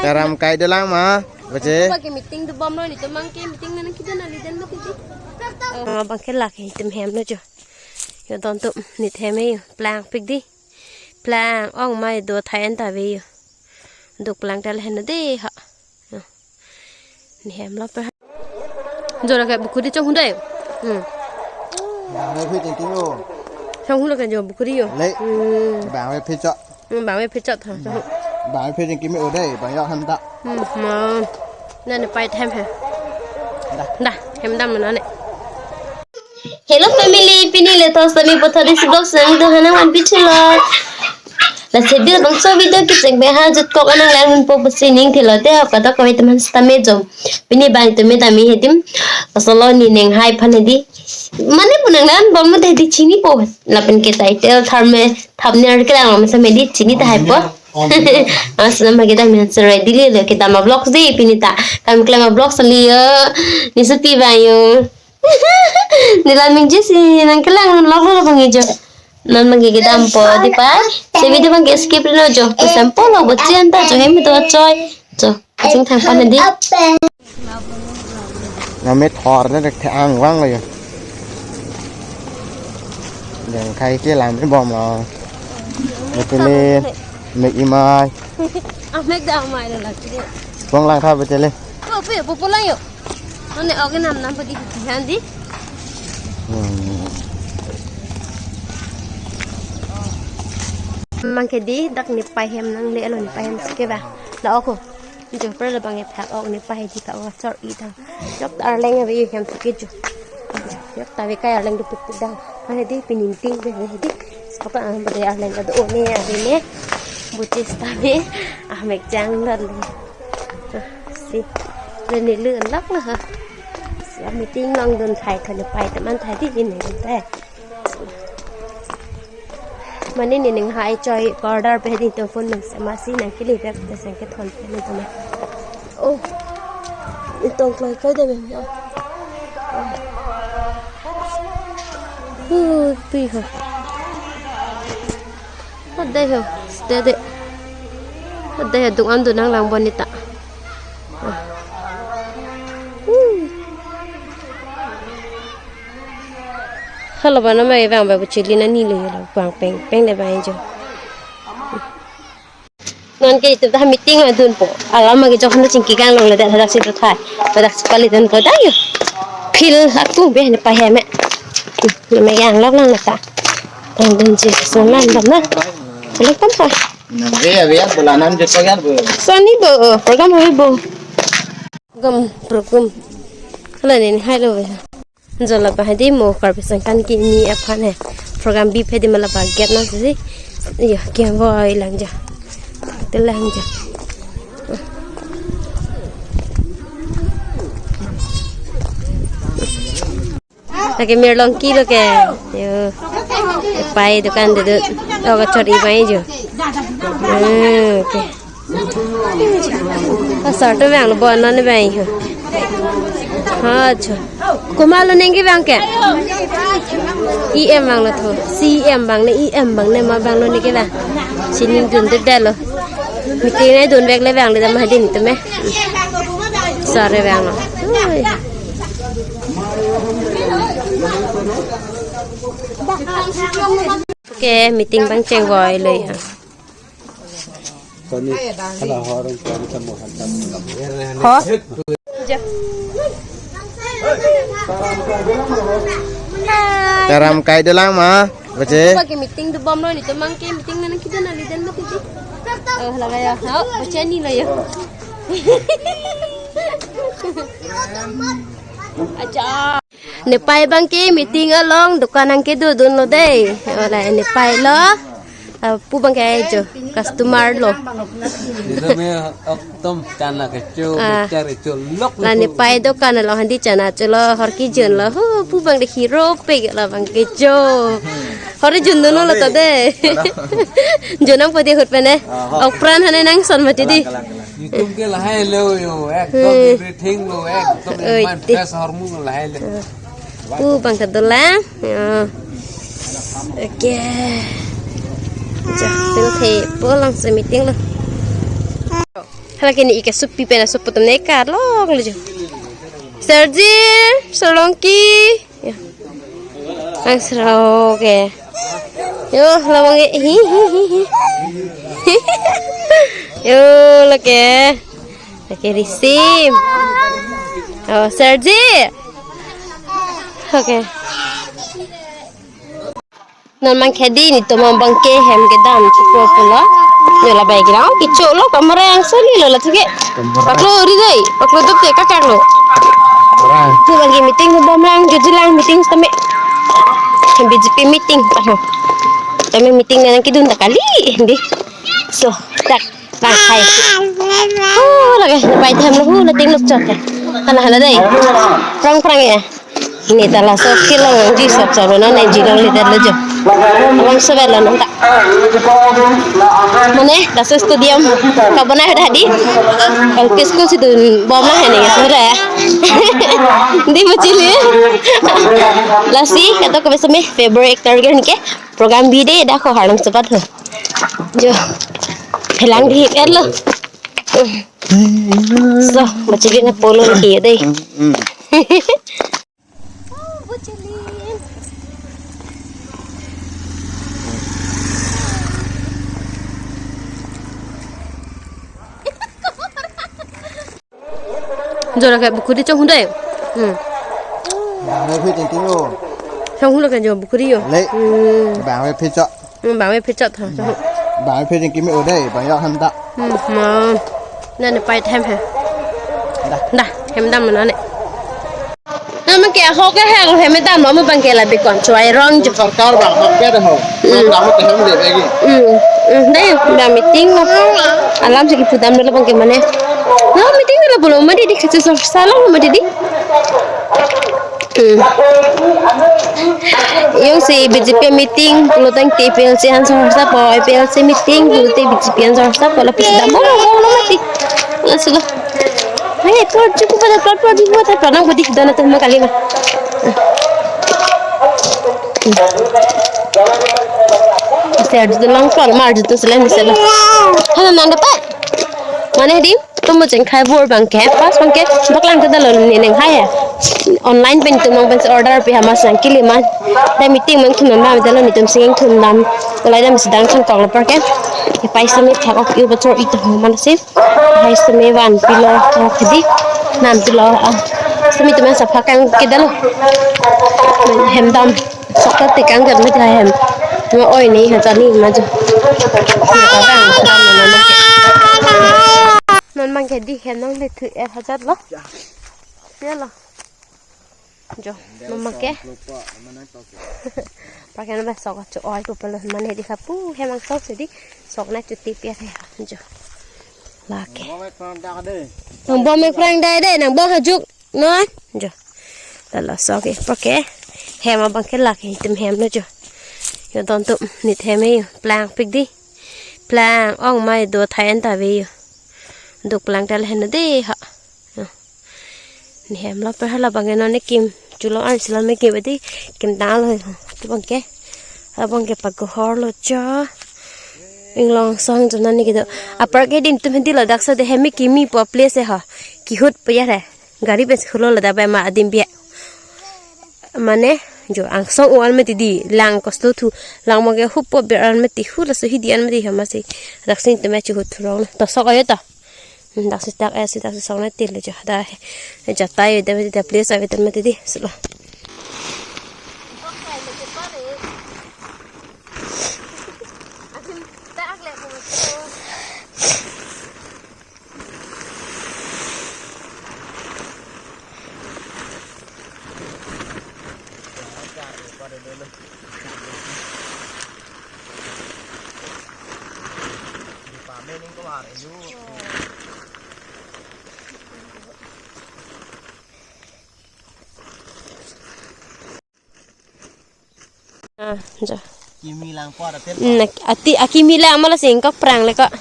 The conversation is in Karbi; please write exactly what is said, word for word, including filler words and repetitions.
Taram kai dolang ma, bache. Bagi meeting dobomlo, nelitum abangke meeting nang kita nang lidan bak itu. Oh, abangke lake itum hemlo jo. Yo don tu nelitum hem yo, plangpik di. Plang ong mai do thain ta ave yo. Duk plang tal hen de ha. Yo. Neli hemlo pe. Jo lake bukhuri chonghu dei. Hmm. Bang me phi chingki me-o. Chonghu lake jo bukhuri yo. Le. Hmm. Bang me phi chok. Hmm, bang me phi chok tha. Bang me phi chingki me-o dei, bang yok hem ta. Hmm, ma. Nang nepei hem he. Da. Da, hem damlo nang ne. Hello family, pini le thos tami pothori si vlog sang do hanang wan pichilo. Lasi labangso video kecheng pen ha jut kok anang lang po pusi ning thilo te ha kadok kami teman setame jom. Pini bang tumi tami hedim. Asolo neli ning hai aphan hedi. Mane punang nan bom mo hedi chinipo. Lapen ke title tharme thumbnail kelang masa medi chini tahai po. Mas nama kita min serai dili le kita ma vlog di pini ta. Kam klem ma vlog sali yo. Neli supi bang yo. Neli la mingje si nangkelang lok lo abang jo. Non abangke kedam po di pa. Si video abangke skip lo jo. Ko sample lo bo chian ta jo hem to choi. Jo, kachingthang pan di. Name thor na dek thang vanglo yo. Jangkai kelang bomlo. Betele, mek imai. Amek da amai lo lagi. Bong lang tha betele. Ko pe pupu lang yo. Nang ne oke nam nam pagi handi. Hmm. Abangke di dak nepei hem nanglelo nepei hem si ke ba. La oko. Jo pre labang ethak ok nepei di ta ok chor-i ta. Jok ta arleng ave hem si ke jo. Jok ta ave kai arleng dupik dang. Ane di pining ting ave di. Sekolah ang pada arleng ka do ne ave ne. Butis ta ave. Ah mek jang lar le. Si. Rene lu lak lah. Si meeting nangdun thai thani pai teman thai di ini te. Mane neli ning hai choi order pe di tum phone nang sama si nangkele bek te sengke thon pe ni tama. Oh. Itong kloi kloi de bem. Oh. Hu, tui ho. Hodai ho, stay de. Hodai ho, duk an dun nang lang bon neli ta. Hmm. Halo bana mai vang ba bu chili na ni le lo vang peng peng le ba jo. Non ke itum ta meeting adun po. Alam ma ke jok handa chingki gang long le dak hadak si tu thai. Hadak si pali dun po dak yo. Phil aku be ne pa he me. Ne me gang lok lang ta. Tang dun ji so nan dam na. Lek tam pa. Nang ve ve bola nan je pagar bo. Sani bo, program hai bo. Program, program. Hala ne hai lo ve. Jola ba hadi mo Karbi Sangkan kimi aphan he. Program bi phedi mala ba get na si. Yo, kemboi lang ja. Te lang ja. Lake mir long kilo ke. Yo. Pai dukan dudut. Oh, kachor i pai jo. Hmm, oke. Pasar tu bang lo bon non bang ho. Ha, cho. Kuma lo neng ke bang ke? E M bang lo tho. C M bang ne, E M bang ne, ma bang lo ne ke bang. Sining dun de de lo. Meeting ne dun bek le bang le dam hadin tu me. Sare bang lo. Ui. Oke, meeting bang chengvoi lo ya. Ho? Taram kai dolang ma, bache. Bagi meeting dobomlo nelitum abangke meeting nang kita nang lidan ma titi. Oh, lagaya. Ho, bache ni lo ya. Acha. Nepei abangke meeting along dukan nangkedodunlo dei. Ola nepei lo. Ah, pu abangke jo customer lo. Nelitum ekdom chana kecho, ah, bichar kecho lok la lo. Nepei dukan along handi chana cholo, hor kejun lo. Hu, pu abang de hero pe la abangke jo. Hor junduno lo to de. Junang podi hut pene. Ah, ho. Okpran hane nangson mati di. Kalang, kalang, kalang. Nelitum ke lahai lo yo, ekdom, hmm, everything lo, ekdom. Oi, man ti. Best hormone lo lahai lo. Pu abang kedolang. Ya. Oke. Ja, sil the pulang si meeting lo. Hala kini ike supi pena supu tum ne kar long lo jo. Sergi, Solongki. Ya. Ang sero ke. Yo, lawang e. Hi, hi, hi, hi. Yo, lake. Lake risim. Oh, Sergi. Okay. Non mang khedi ni to mang bangke hem kedam chukro pulo. Yo la bai gira. Oh, kicho lo kamera yang soli lo la thike. Paklo ri dei. Paklo tup te kakak lo. Orang. Tu bangke meeting bom lang, juji lang meeting tame. Hem B J P meeting. Taho. Tame meeting nang kidun ta kali. Di. So, tak. Bang hai. Oh, lake, pai them lo, hu, lating luk chot. Hala, hala dei. Prang, prang ya. Ini ta laso kilong ji sop sop lo, ne ji long leader lo jo. Bang sevel lo nang ta. Mane, laso stadium. Kabona hada di. Kal ke school si dun bom la hene ya, sura ya. Di machili. Lasi, kato ke besame February ek tarik ke. Program bi dei, dak ko harlong sepat ho. Jo. Helang di er lo. So, machili na polo ni kiyo dei. Jora ke bukhuri chong hundai. Hmm. Bang phi jengki o. Chong hula ke jo bukhuri yo. Le. Hmm. Bang phi cho. Hmm, bang phi cho tha. Bang phi jengki me o dei, bang yok hem ta. Hmm, ma. Nane pai them he. Da. Da, hem dam nane. Name ke ahok ke hang hem dam lo mo bangke la bikon choi rong jo. Sarkar bang hok ke da ho. Hmm. Dam te hem le bagi. Hmm. Hmm, dei, bang meeting lo. Alam si kipu dam lo bangke mane. Na meeting lo pulo mati di kachisar sala mati di. Hmm. Jongsi B J P meeting pulo tangte A P H L C ansor sapo, A P H L C meeting pulote B J P ansor sapo, lapu si dam bom bom lo mati. Laso lo. Hai, plot chuku pada plot, plot chuku pada plot nang pudi dona tu ma kali ma. Ser tu long plot mar tu selen selen. Hala nang dapat. Mane di? Tum mo cheng khai bor bangke, pas bangke, baklang kedalo ni neng hai ya. Online pen tum nang pen order pe hamas nang kili man. Dai meeting mang thun nam dam dalo ni tum sing thun nam. Ulai dam sedang thun kong lapar ke. Ke pai semi thak ok yu bachor itu man sih. Hai semi van pilo ok di. Nam pilo ah. Semi tum sapha kang kedalo. Hem dam. Sok ta tekang gat mati hem. Ngo oi ni ha chani ma jo. Ni ka dang dam na na. Non mang ke di hem nang le thu er hajar lo. Pe lo. Jo, non mang ke. Pakai na sok cho oi ko pelo mane di kapu hem ang sok di. Sok na chuti pe he jo. Lake. Nang bom ek prang dai dai nang bom hajuk. No, jo. Lalo sok e, pake. Hem abang ke lake, itum hem lo jo. Yo don tum, nit hem e yo. Plang pik di. Plang, ong mai do thai an ta ve yo. Duk plang tal hen de ha. Yo. Ni hem lo per hala bang ke non ne kim. Chulo an sila me kim di. Kim dal ho. Tu bang ke. Abang ke pagohor lo jo. Inglong song jo nani kedo. Apar ke dim tum hindi lo dak sa de hem kimi po place ho. Kihut po ya re. Gari pen si khulo ladak bai ma adim biya. Mane, jo angsong o-an mati di, lang kosto thu, lang mo ke hupo ber an mati hu laso hidi an mati hama si, dak sing teme chu hu thurong na, to sok ayo to. Hmm, dak si tak eh si dak si sok na til jo, da he, jata yo da mati da place ave da mati di, silo. Ah, jo. Kimi lang po ada tel. Hmm, ati, akimi lang malah singkok prang le kok.